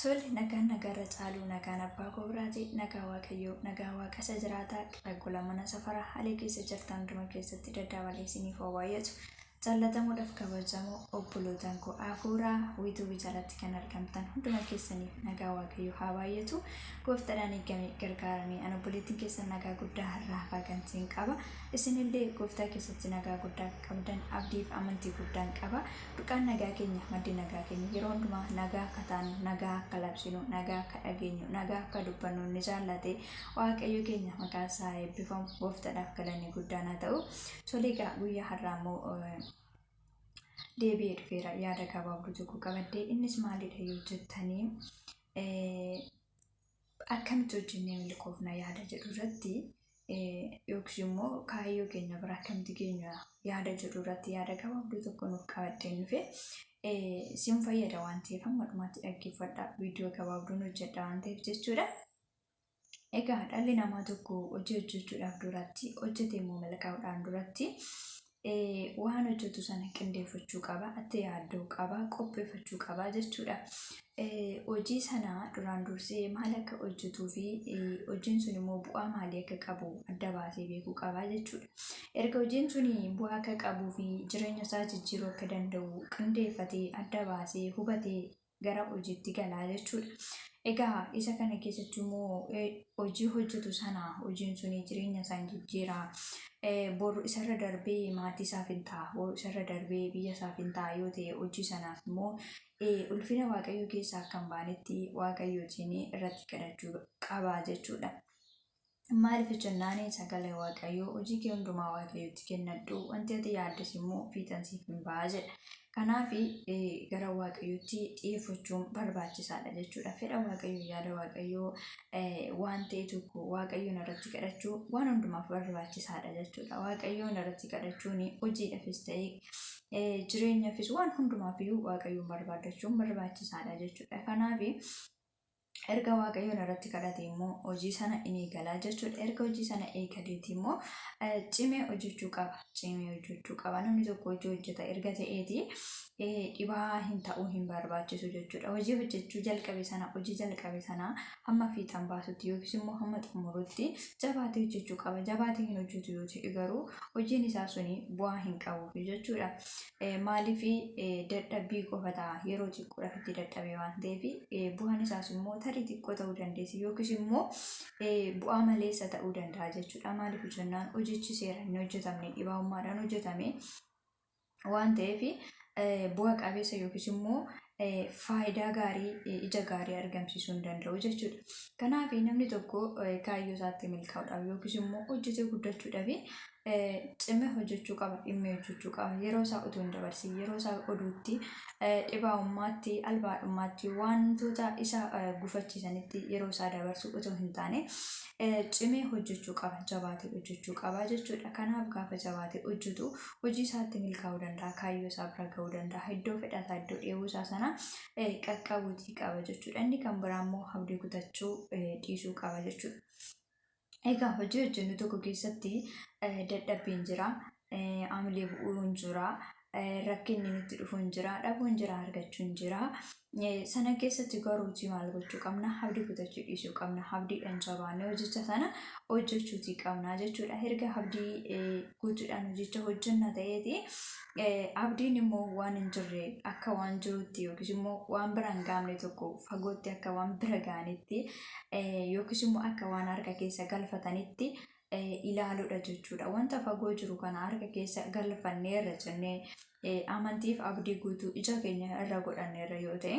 Tole, nagaan nagaarra caalu, nagaan abbaa koo biraati, nagaa Waaqayyoo, nagaa Waaqa isa jiraataa qiragola mana safara haala keessa jirtan hunduma keessatti daddabalee isiniif haa baay'atu. Jaallatamuudhaaf kabajamoo obbolootaan koo hafuuraa wiituu jalatti kan argamtan hunduma keessaniif nagaa Waaqayyoo haa baay'atu. Gooftaadhaan eegamee gargaaramee an obboleettiin keessan nagaa guddaa har'aa hafaa qaba. Isinillee gooftaa keessatti nagaa guddaa qabdan abdiif amantii guddaan qaba. Burqaan nagaa keenya, maddi nagaa keenya yeroo hundumaa nagaa akka taanu, nagaa akka labsinu, nagaa akka dhageenyu, nagaa akka dubbannu ni jaallate Waaqayyo keenya maqaa isaa eebbifamu. Gooftaadhaaf galanni guddaan haa ta'u. Tole, egaa guyyaa har'aa immoo deebi'ee dhufeera yaada gabaabduu tokko qabadde. Innis maalidha yoo jettanii, akkamitti hojjennee milkoofna yaada jedhu irratti, yookiis immoo kaayyoo keenya bira akkamitti keenya yaada jedhu irratti yaada gabaabduu tokko nuuf qabaddeen dhufe. Sin fayyada waan ta'eef hamma dhumaatti dhaggeeffadha. Viidiyoo gabaabduun hojjedha waan ta'eef jechuudha. Egaa dhalli namaa tokko hojii hojjechuudhaaf duratti, hojjetee immoo milkaa'uudhaan duratti, waan hojjetu sana qindeeffachuu qaba, itti yaadduu qaba, qopheeffachuu qaba jechuudha. Hojii sana duraan dursee maal akka hojjetuu fi hojiin sun immoo bu'aa maalii akka qabu adda baasee beekuu qaba jechuudha. Erga hojiin sun bu'aa akka qabuu fi jireenya isaa jijjiiruu akka danda'u qindeeffatee, adda baasee hubatee gara hojiitti galaa jechuudha. Egaa isa kana keessatti immoo hojii hojjetu sana, hojiin sun jireenya isaa jijjiiraa, boru isarra darbee maatii isaaf hin ta'a, boru isarra darbee biyya isaaf hin ta'a yoo ta'e, hojii sanaaf immoo ulfina Waaqayyoo keessaa akka hin baanetti Waaqayyootiin irratti kadhachuu qaba jechuudha. Maaliif jennaan, sagalee Waaqayyoo "Hojii kee hundumaa Waaqayyootti kennadhu, wanti ati yaaddes immoo fiixan siif hin ba'a" jedha. Kanaaf gara Waaqayyootti dhiyeeffachuun barbaachisaadha jechuudha. Fedha Waaqayyoo, yaada Waaqayyoo waan ta'e tokko Waaqayyoon irratti kadhachuu waan hundumaaf barbaachisaadha jechuudha. Waaqayyoon irratti kadhachuun hojiidhaafis ta'e jireenyaafis waan hundumaaf iyyuu Waaqayyoon barbaaddachuun barbaachisaadha jechuudha. Kanaaf erga Waaqayyoon irratti kadhate immoo hojii sana in eegalaa jechuudha. Erga hojii sana eegaleeti immoo cimee hojjechuu qaba. Cimee hojjechuu qaba. Namni tokko hojii hojjeta erga ta'eeti dhibaa hin ta'uu hin barbaachisu jechuudha. Hojii hojjechuu jalqabe sana, hojii jalqabe sana hamma fiixan baasutti yookiis immoo hamma xumurutti jabaatee hojjechuu qaba. Jabaatee hin hojjetu yoo ta'e garuu hojiin isaa suni bu'aa hin qabuuf jechuudha. Maaliif? Dadhabbii qofa ta'a. Yeroo xiqqoodhaaf itti dadhabe waan ta'eef bu'aan isaas immoo tarii xiqqoo ta'uu dandeessi yookiis immoo bu'aa maleessa ta'uu danda'a jechuudha. Maaliif jennaan, hojichi seeraan hin hojjetamne, dhibaa'ummaadhaan hojjetame waan ta'eef bu'a qabeessa yookiis immoo faayidaa gaarii, ija gaarii argamsiisuu hin danda'u jechuudha. Kanaaf namni tokko kaayyoo isaatti milkaa'uudhaaf yookiis immoo hojjetee guddachuudhaaf cimee hojjechuu qaba, dhimmee hojjechuu qaba. Yeroo isaa utuu hin dabarsin, yeroo isaa oduutti, dhibaa'ummaatti, albaadhummaatti, wantoota isa gufachiisanitti yeroo isaa dabarsu utuu hin taane cimee hojjechuu qaba, jabaatee hojjechuu qaba jechuudha. Kanaaf gaafa jabaatee hojjetu hojii isaatti milkaa'uu danda'a, kaayyoo isaa bira ga'uu danda'a, iddoo fedhasaa, iddoo dheebuu isaa sana qaqqabuutii qaba jechuudha. Inni kan biraa immoo abdii kutachuu dhiisuu qaba jechuudha. Egaa hojii hojjennu tokko keessatti dadhabbiin jira, hamilee bu'uun jira, rakkinni nutti dhufuun jira, dhabuun jira, argachuun jira. Sana keessatti garuutii maal gochuu qabna? Abdii kutachuu dhiisuu qabna. Abdiidhaan jabaannee hojicha sana hojjechuutii qabna jechuudha. Erga abdii guutuudhaan hojicha hojjenna ta'eeti, abdiin immoo waan hin jirre akka waan jirutti, yookiis immoo waan bira hin gahamne tokko fagootti akka waan bira gahanitti, yookiis immoo akka waan harka keessa galfatanitti ilaaluudha jechuudha. Wanta fagoo jiru kana harka keessa galfanneerra jennee amantiif abdii guutuu ija keenya irra godhanneerra yoo ta'e,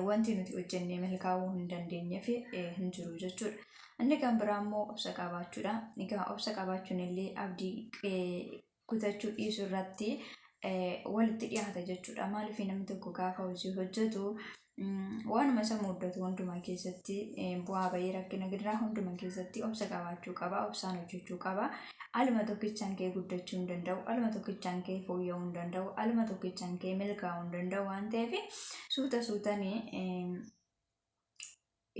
wanti nuti hojjennee milkaa'uu hin dandeenyeef hin jiru jechuudha. Inni kan biraa immoo obsa qabaachuudha. Egaa obsa qabaachuun illee abdii kutachuu dhiisuu irratti walitti dhiyaata jechuudha. Maaliif? Namni tokko gaafa hojii hojjetu waanuma isa mudatu hundumaa keessatti, bu'aa bahii, rakkina, gidiraa hundumaa keessatti obsa qabaachuu qaba. Obsaan hojjechuu qaba. Aluma tokkichaan kee guddachuu hin danda'u. Aluma tokkichaan kee fooyya'uu hin danda'u. Aluma tokkichaan kee milkaa'uu hin danda'u waan ta'eef suuta suutanii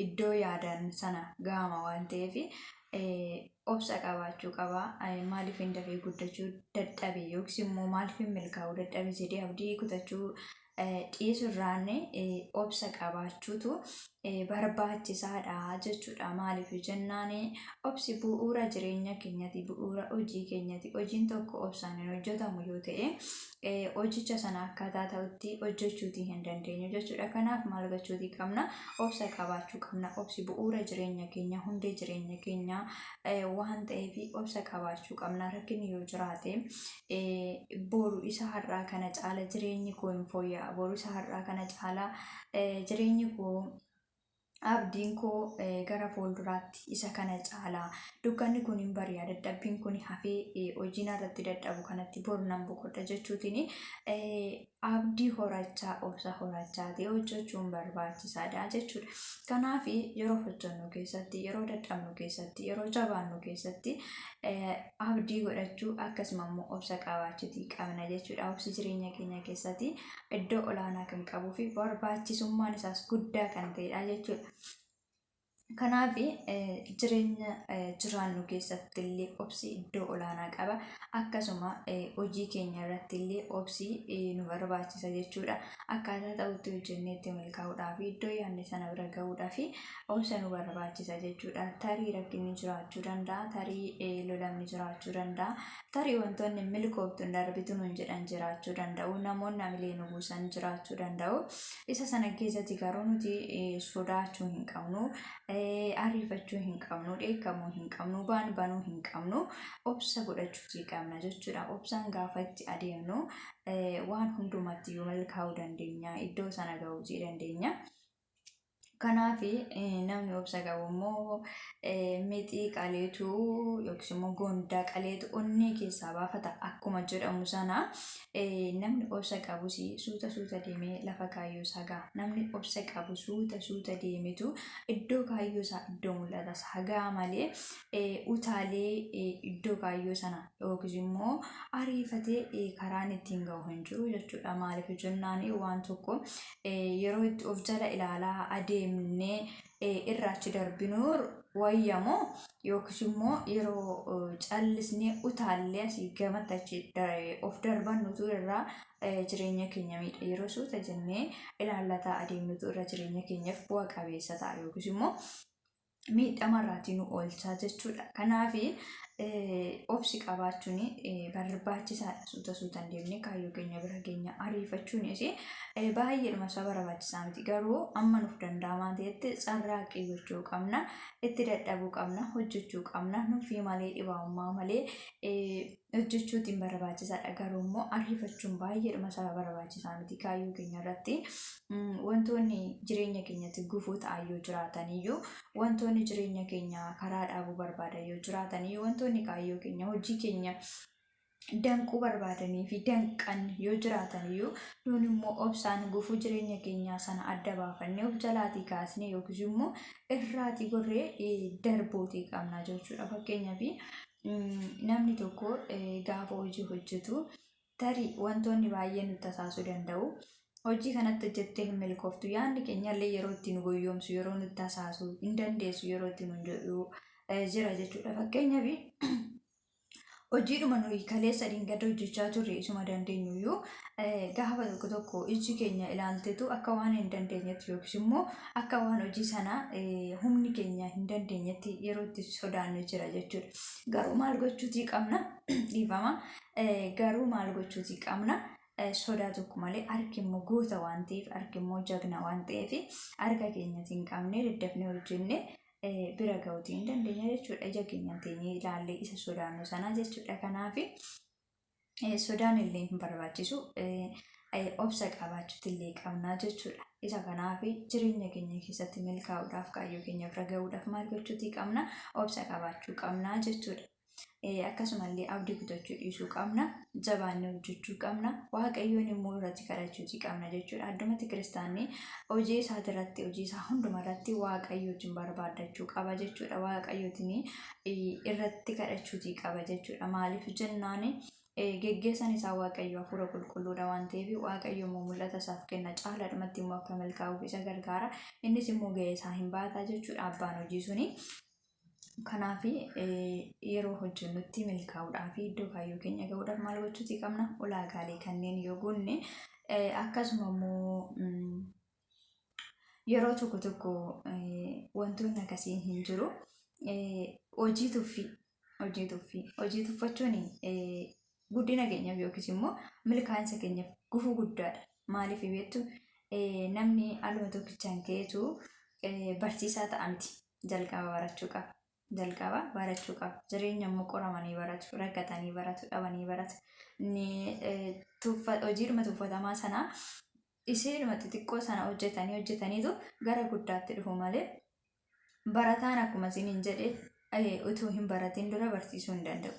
iddoo yaadan sana gahama waan ta'eef obsa qabaachuu qaba. Maaliif hin dafee guddachuu dadhabe yookiis immoo maaliif hin milkaa'uu dadhabe jedhee abdii kutachuu Dhiisurraan obsa qabaachuutu barbaachisaadha jechuudha. Maaliif jennaan obsi bu'uura jireenya keenyati, bu'uura hojii keenyati. Hojiin tokko obsaan hin hojjetamu yoo ta'e hojicha sana akkaataa ta'utti hojjechuutii hin dandeenyu jechuudha. Kanaaf maal gochuutii qabna? Obsa qabaachuu qabna. Obsi bu'uura jireenya keenya, hundee jireenya keenya waan ta'eef obsa qabaachuu qabna. Rakkinni yoo jiraate boru isa har'aa kana caala jireenyi koo hin fooyya'a. Boru isa har'aa kana caala jireenyi koo, abdiin koo gara fuulduraatti isa kana caala. Dukkanni kun hin bari'a, dadhabbiin kun hafee hojiin irratti dadhabu kanatti boru nan boqodha jechuutiin abdii horachaa, obsa horachaa ta'e hojjechuun barbaachisaadha jechuudha. Kanaaf yeroo hojjennu keessatti, yeroo dadhabnu keessatti, yeroo jabaannu keessatti abdii godhachuu akkasuma immoo obsa qabaachuutii qabna jechuudha. Obsi jireenya keenya keessatti iddoo olaanaa kan qabuu fi barbaachisummaan isaas guddaa kan ta'edha jechuudha. Kanaaf jireenya jiraannu keessatti illee obsi iddoo olaanaa qaba. Akkasuma hojii keenya irratti illee obsi nu barbaachisa jechuudha. Akkaataa ta'utti hojjennee itti milkaa'uudhaaf, iddoo yaadne sana bira gahuudhaaf obsa nu barbaachisa jechuudha. Tarii rakkinni jiraachuu danda'a, tarii lolamni jiraachuu danda'a, tarii wantoonni milkooftu hin darbitu nuun jedhan jiraachuu danda'u, namoonni hamilee nu buusan jiraachuu danda'u. Isa sana keessatti garuu nuti sodaachuu hin qabnu, ariifachuu hin qabnu, dheekkamuu hin qabnu, baan banuu hin qabnu, obsa godhachuutii qabna jechuudha. Obsaan gaafa itti adeemnu waan hundumatti iyyuu milkaa'uu dandeenya, iddoo sana gahuutii dandeenya. Kanaaf namni obsa qabu immoo mixii qaleetu yookiis immoo gondaa qaleetu onnee keessaa baafata akkuma jedhamu sana, namni obsa qabus suuta suuta deemee lafa kaayyoo isaa gaha. Namni obsa qabu suuta suuta deemetu iddoo kaayyoo isaa, iddoo mul'ata isaa gaha malee utaalee iddoo kaayyoo sana yookiis immoo ariifatee karaan ittiin gahu hin jiru jechuudha. Maaliif jennaan waan tokko yeroo itti of jala ilaalaa adeemnee irraa achi darbinuu wayyamoo, yookiis immoo yeroo callisnee utaallee asii gamatti achi of darbannutu irraa jireenya keenya miidha. Yeroo suuta jennee ilaallataa adeemnutu irra jireenya keenyaaf bu'a qabeessa ta'a yookiis immoo miidhamarraatii nu oolchaa jechuudha. Kanaaf obsi qabaachuun barbaachisaadha. Suuta suutaan deemnee kaayyoo keenya bira keenya ariifachuunis baay'eedhuma isa barbaachisaa miti. Garuu amma nuuf danda'amaa ta'etti carraaqqii gochuu qabna. Itti dadhabuu qabna. Hojjechuu qabna. Nuffii malee, dhibaa'ummaa malee hojjechuutiin barbaachisaadha. Garuu immoo ariifachuun baay'eedhuma isa barbaachisaa miti. Kaayyoo keenya irratti wantoonni jireenya keenyatti gufuu ta'an yoo jiraataniyyuu, wantoonni jireenya keenya karaa dhaabuu barbaadan yoo jiraataniyyuu, wantoonni kaayyoo keenya, hojii keenya danquu barbaadanii fi danqan yoo jiraataniyyuu, nuun immoo obsaan gufuu jireenya keenyaa sana adda baafannee of jalaatii kaasnee yookiis immoo irraatii gorree darbuutii qabna jechuudha. Fakkeenyaaf namni tokko gaafa hojii hojjetu tarii wantoonni baay'een nu tasaasuu danda'u. Hojii kanatti hojjettee hin milkooftu. Yaadni keenyallee yeroo itti nu goyyomsu, yeroo nu tasaasu, hin dandeessu yeroo itti nu jedhu jira jechuudha. Fakkeenyaaf hojiidhuma nuyi kaleessa dhingada hojjechaa turre isuma dandeenyu iyyuu gaafa tokko tokko iji keenya ilaaltetu akka waan hin dandeenyetti yookiis immoo akka waan hojii sana humni keenya hin dandeenyetti yeroo itti sodaannu jira jechuudha. Garuu maal gochuutii qabna? Dhiifama. Garuu maal gochuutii qabna? Sodaa tokko malee, harki immoo goota waan ta'eef, harki immoo jagna waan ta'eef, harka keenyatiin qabnee daddafnee hojjennee bira gahuutii hin dandeenya jechuudha. Ija keenyaan teenyee ilaallee isa sodaannu sana jechuudha. Kanaaf sodaan illee hin barbaachisu, obsa qabaachuuti illee qabna jechuudha. Isa kanaaf jireenya keenya keessatti milkaa'uudhaaf, kaayyoo keenya bira gahuudhaaf maal gochuutii qabna? Obsa qabaachuu qabna jechuudha. Akkasumallee abdii kutachuu dhiisuu qabna. Jabaannee hojjechuu qabna. Waaqayyoon immoo irratti kadhachuutii qabna jechuudha. Addumatti kiristaanni hojii isaatirratti, hojii isaa hundumarratti Waaqayyo wajjin barbaaddachuu qaba jechuudha. Waaqayyootiin irratti kadhachuutii qaba jechuudha. Maaliif jennaan geggeessaan isaa Waaqayyo hafuura qulqulluudha waan ta'eef, Waaqayyo immoo mul'ata isaaf kenna. Caalaadhumatti immoo akka milkaa'uuf isa gargaara. Innis immoo gahee isaa hin baata jechuudha abbaan hojii suni. Kanaaf yeroo hojjennutti milkaa'uudhaaf, iddoo kaayyoo keenya gahuudhaaf maal gochuutii qabna? Ulaagaalee kanneen yoo guunne Akkasuma immoo yeroo tokko tokko wantoonni akkasii hin jiru. Hojii tuffii hojii tuffii hojii tuffachuun guddina keenyaaf yookiis immoo milkaa'insa keenyaaf gufuu guddaadha. Maaliif beektu? Namni aluma tokkichaan ka'eetu barsiisaa ta'a miti. Jalqaba barachuu qaba. Jalqaba barachuu qaba. Jireenya immoo qoramanii baratu, rakkatanii baratu, dhabanii baratu. Hojiidhuma tuffatamaa sana isheedhuma xixiqqoo sana hojjetanii hojjetaniitu gara guddaatti dhufu malee barataan akkuma isiniin jedhe utuu hin baratin dura barsiisuu hin danda'u.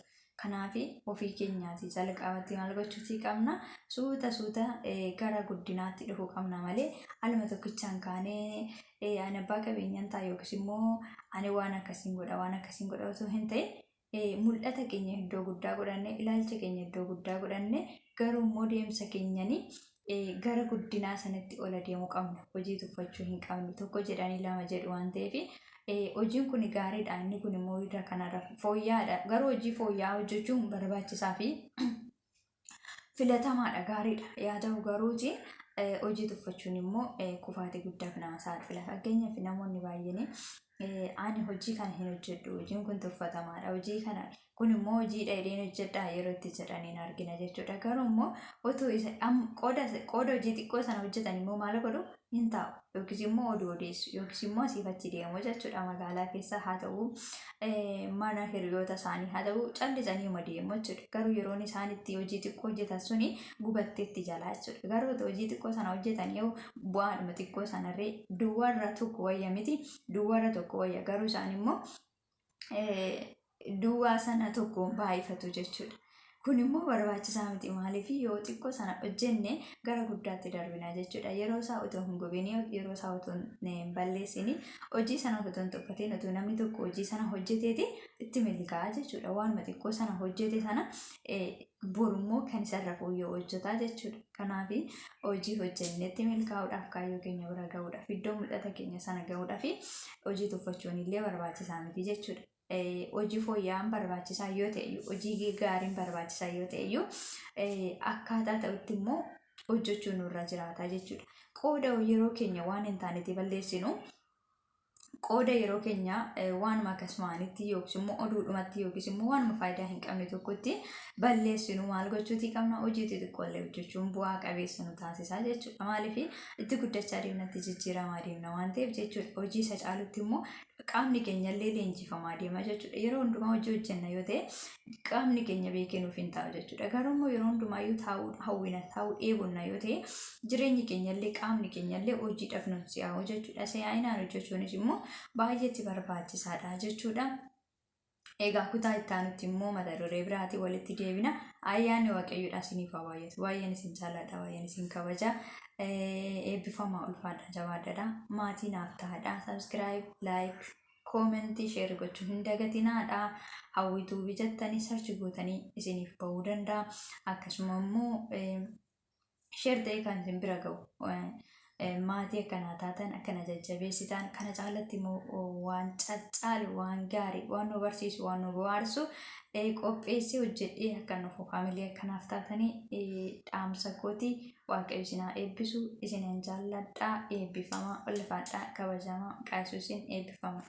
Kanaaf ofii keenyaati jalqabatti maal gochuutii qabna? Suuta suuta gara guddinaatti dhufuu qabna malee aluma tokkichaan kaanee ani abbaa qabeenyaan ta'a yookiis immoo ani waan akkasiin godha waan akkasiin godha otoo hin ta'in mul'ata keenya iddoo guddaa godhanne, ilaalcha keenya iddoo guddaa godhanne, garuu immoo deemsa keenyanii gara guddinaa sanatti ol adeemuu qabna. Hojii tuffachuu hin qabnu. Tokko jedhanii lama jedhu waan ta'eef hojiin kun gaariidha, inni kun immoo irra kanarra fooyya'aadha. Garuu hojii fooyya'aa hojjechuun barbaachisaa fi filatamaadha, gaariidha. Yaa ta'u garuuti hojii tuffachuun immoo kufaatii guddaaf nama saaxila. Fakkeenyaaf namoonni baay'een ani hojii kana hin hojjedhu, hojiin kun tuffatamaadha, hojii kana kun immoo hojiidha jedheen hojjedha yeroo itti jedhaniin argina jechuudha. Garuu immoo otoo isa qooda hojii xiqqoo sana hojjetan immoo maal godhu? Hin taa'u yookiis immoo oduu odeessu yookiis immoo asiif achi deemu jechuudha. Magaalaa keessa haa ta'u, mana hiriyoota isaanii haa ta'u, callisanii uma deemu jechuudha. Garuu yeroon isaan itti hojii xiqqoo hojjetan suni gubatteetti jalaa jechuudha. Garuu otoo hojii xiqqoo sana hojjetan yoo bu'aadhuma xiqqoo sanarree duwwaarra tokko wayya miti, duwwaarra tokko wayya, garuu isaan immoo duwwaa sana tokkoon baay'ifatu jechuudha. Kun immoo barbaachisaa miti. Maaliif? Yoo xiqqoo sana hojjenne gara guddaatti darbina jechuudha. Yeroo isaa otoo hin gubin, yeroo isaa otoo hin balleessin, hojii sana otoo hin tuffatin, otoo namni tokko hojii sana hojjeteeti itti milkaa'a jechuudha. Waanuma xiqqoo sana hojjete sana borummoo kan isarra fooyya'u hojjetaa jechuudha. Kanaaf hojii hojjennetti milkaa'uudhaaf, kaayyoo keenya bira gahuudhaaf, iddoo mul'ata keenya sana gahuudhaaf hojii tuffachuun illee barbaachisaa miti jechuudha. Hojii fooyya'aan barbaachisaa yoo ta'e, hojii gaariin barbaachisaa yoo ta'e iyyuu, akkaataa ta'utti immoo hojjechuun nurra jiraata jechuudha. Qooda yeroo keenya waan hin taanetti balleessinu, qooda yeroo keenya waanuma akkasumaanitti yookiis immoo oduudhumatti yookiis immoo waanuma faayidaa hin qabne tokkotti balleessinu maal gochuutii qabna? Hojii xixiqqoollee hojjechuun bu'aa qabeessa nu taasisa jechuudha. Maaliif? Itti guddachaa deemna, itti jijjiiramaa deemna waan ta'eef jechuudha. Hojii isa caalutti immoo qaamni keenya illee leenjifamaa deema jechuudha. Yeroo hundumaa hojii hojjenna yoo ta'e qaamni keenya beekee nuuf hin taa'u jechuudha. Garuu immoo yeroo hundumaayyuu taa'uu hawwina, taa'uu dheebonna yoo ta'e, jireenyi keenya illee qaamni keenya illee hojiidhaaf nu si'aawu jechuudha. Si'aayinaan hojjechuunis immoo baay'eetti barbaachisaadha jechuudha. Egaa kutaa itti aanutti immoo mata duree biraatiin walitti deebina. Ayyaanni Waaqayyoodha isiniif haa baay'atu. Baay'een isin jaalladha, baay'een isin kabaja. Eebbifamaa, ulfaadha, jabaadha. Maatii naaf ta'aadha. Subscribe, like, comment, share gochuu hin dagatinaadha. Hawwituu bijattanii search gootanii isiniif bahuu danda'a. Akkasuma immoo share ta'ee kan isin bira gahu. Maatii akkanaa taatan, akkana jajjabeessitan, kana caalatti immoo waan caccaalu, waan gaarii, waan nu barsiisu, waan nu bohaarsu qopheessee hojjedhee akka nuuf faamilii akkanaaf taatanii dhaamsa kooti. Waaqayyo isin haa eebbisu. Isinin jaalladhaa. Eebbifamaa, ulfaadhaa, kabajamaa, maqaa Yesuusiin eebbifamaa.